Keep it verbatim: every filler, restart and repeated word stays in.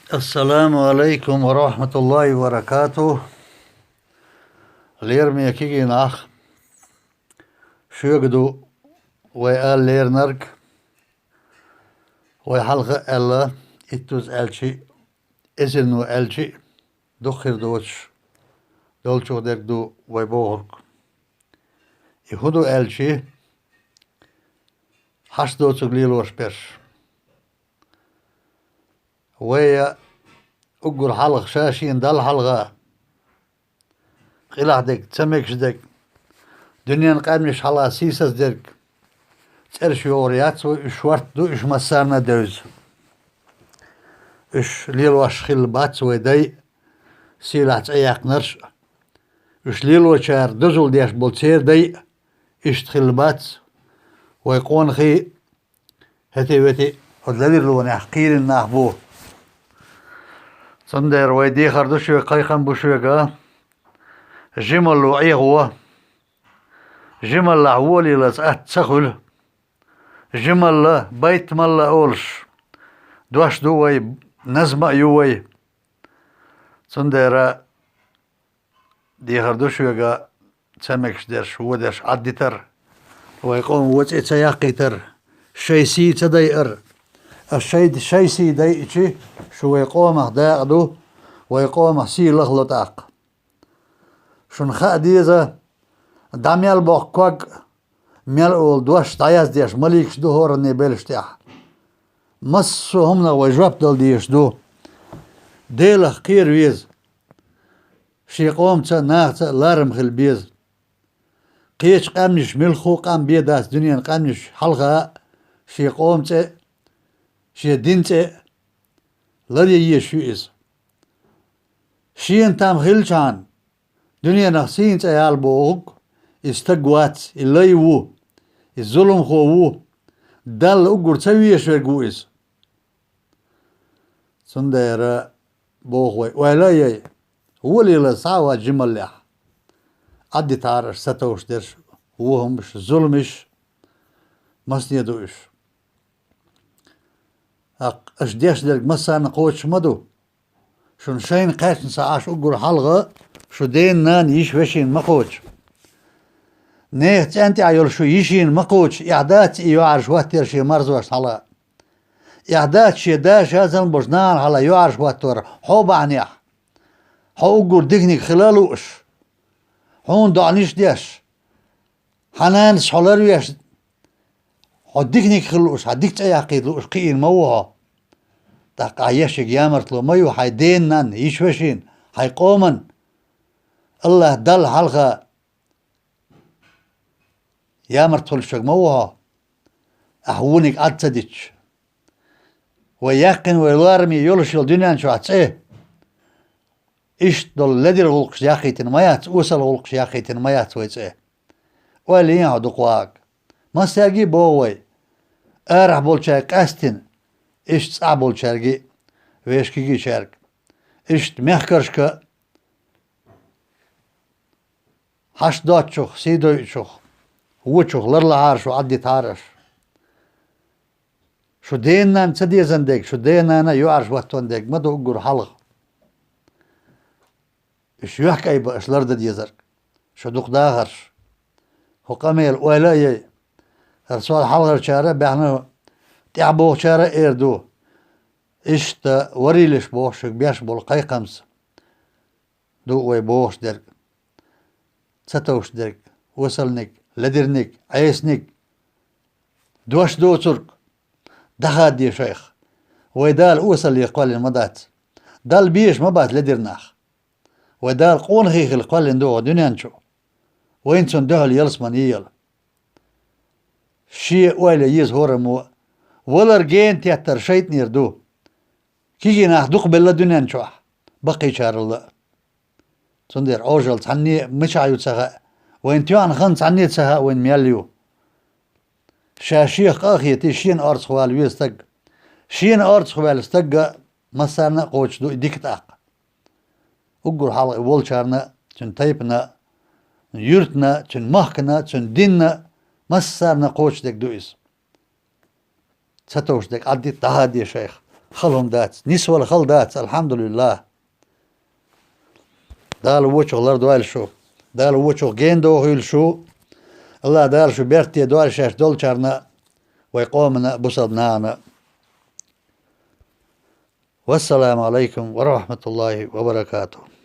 Ассаламу алайкум ва рахматуллахи ва баракатух. Лераме кегий нах, шуга ду вай ала леринарг, вай хьалха а аьлла, иттаза аьлча а, эзарно аьлча а, дукха хир доцуш долчух дерг ду вай бохург. И хӀун ду аьлча, хьашт доцург лелош берш. Вай уггар хьалха ша-шена Далла хьалха, къилахь дерг, ца мегаш дерг, дуьненан къаьмнаш хьалха сийсаз дерг, цӀераш йогӀур яц вай, уьш шортта ду, уьш массарна а девза. Уьш лелош хилла бац вай дай, сийлахь цӀе яьккхинарш а, уьш лелочара дозалла деш болу церан дай а иштта хилла бац. Вай къонахий хӀетте-ветте оцу ледарлонехь кхийрина нах бу. Цундела вай дехар ду шуьга, кхайкхам бу шуьга: жималло Ӏехаво, жималлахь волалаза атта ца хуьлу, жималла, байтамалла олуш дош ду вай, назма а ю вай. Цундела дехар ду шуьга ца мегаш дерш, вон дерш Ӏаддитар, вай къоман вон цӀе ца яккхийтар, шайн сий ца дайар. Ас шайн, шайн сий дайча, шу вай къомах дакъа ду, вай къомах сий лахало тӀаккха. Шуна хаа деза, дӀа мел боккху ког, мел олу дош дӀаяздеш маликаш ду хӀоранне белаш тӀехь. Массо а хӀуманах вай жоп дала дезаш ду. Делах кхера веза. Шен къомаца а, нахаца а ларам хила беза. Кхечу къаьмнаш муьлхха а къам бен дац дуьненан къаьмнаш хьалха а, шен къоман цӀе а, шен дин цӀе а ларъян езаш ю иза. Шена там хилчхьана, дуьненах сийна цӀе яла бохург, и стаг вац, и лай ву, и зуламхо ву, Далла уггар ца везаш верг ву иза. Цундела боху вай, ойла а яй, волалаза схьа а вац жималлехь. Ӏаддитахьара аша сатовш дерш, вон хӀумаш, зуламаш, масане ду уьш. ТӀаккха аша деш дерг массарна кхочуш ма ду. Шуна шайна кхаьчна ца Ӏаш уггар хьалха шу ден-нана, йиш-вешина ма кхочу. Нехан цӀен тӀехь йолу шу йишина ма кхочу, эхь дац и йоӀарш хӀоттор шен марзошна хьала. Эхь дац шен да-шазалла болчу нахана хьала йоӀарш хӀоттор хьо бахьанехь. Хьо уггар диканиг хила а лууш, хьуна доӀанаш а деш, хьан нанас хьо ларвеш, хьо диканиг хила лууш, хьан дика цӀе яккхийта лууш кхиийна ма ву хьо. ТӀаккха ахь ешшиг ямартло ма ю хьайн ден-нанна, йиш-вешина, хьайн къоманна. АллахӀ Далла хьалха ямарт хуьлуш верг ма ву хьо, ахь вониг Ӏад ца дитча. Вай яьккхина вай лараме йолуш йолу дуьнен чохь цӀе. Иштта долу ледара гӀуллакхаш яккхийтина ма яц, осал гӀуллакхаш яккхийтина ма яц вай цӀе. Ойла йи хьо дукха вахарг. Массаьрга а боху вай, арахь болчаьрга къаьстина, иштта цӀахь болчаьрга а, вешан кегийчаьрга, иштта мехкаршка а, хьашт доцучух, сий дойучух, вочух ларлахьара шу, Ӏаддитахьара аша. Шу ден-нанна ца дезан дерг, шу ден-нана а йоӀарш хӀоттон дерг ма ду уггар хьалха. Уьш юьхкӀай бан аша лардан дезарг. Шу дукха дахарш. ХӀокху къамелан ойла а яй. ХӀара сол хьалхарчара а баьхна, тӀаьхьа бохучара а эр ду. Иштта варелаш боху шуьга беш болу кхайкхамца ду вай бохуш дерг, ца товш дерг, осалниг, ледирниг, Ӏесаниг, дош доцург, дӀахаде шайх. Вай Дала осалле кхоьллина ма дац. Далла безаш ма бац ледира нах. Вай Дала къонахий хила кхоьллина ду хӀокху дуьнен чу. Вайна цунна дуьхьал ялсамани йийла. Шен ойла еза хӀораммо а. Валар гена теттар шайтӀанера ду. Кегий нах дукха белла дуьнен чохь, баккхийчаралла а. Цундела Ӏожалла цхьанне а мичахь ю ца хаьа, вайна тоьхна хан цхьанне а ца хаьа, вайна мел ю. Ша шех къа а хетий, шена орцахвала веза стаг. Шена орцахваьлла стагга массарна а кхочуш ду и дика тӀаккха. Уггар хьалха и волчарна а, цуьнан тайпана а, юьртана а, цуьнан махкана а, цуьнан динна а, массарна а кхочушдерг ду иза. Ца товш дерг Ӏаддита, дӀахаде шайх. хала хӀума дац, нисвала хала дац, алхьамдулиллахӀ. Дала вочух лардойла шу. Дала вочух гена дохийла шу. АллахӀ Дала шу берте дойла шаьш долчарна, вай къомана, бусалба нахана. Вассаламу Ӏалайкум ва рахьматуллахӀи ва баракатухӀ.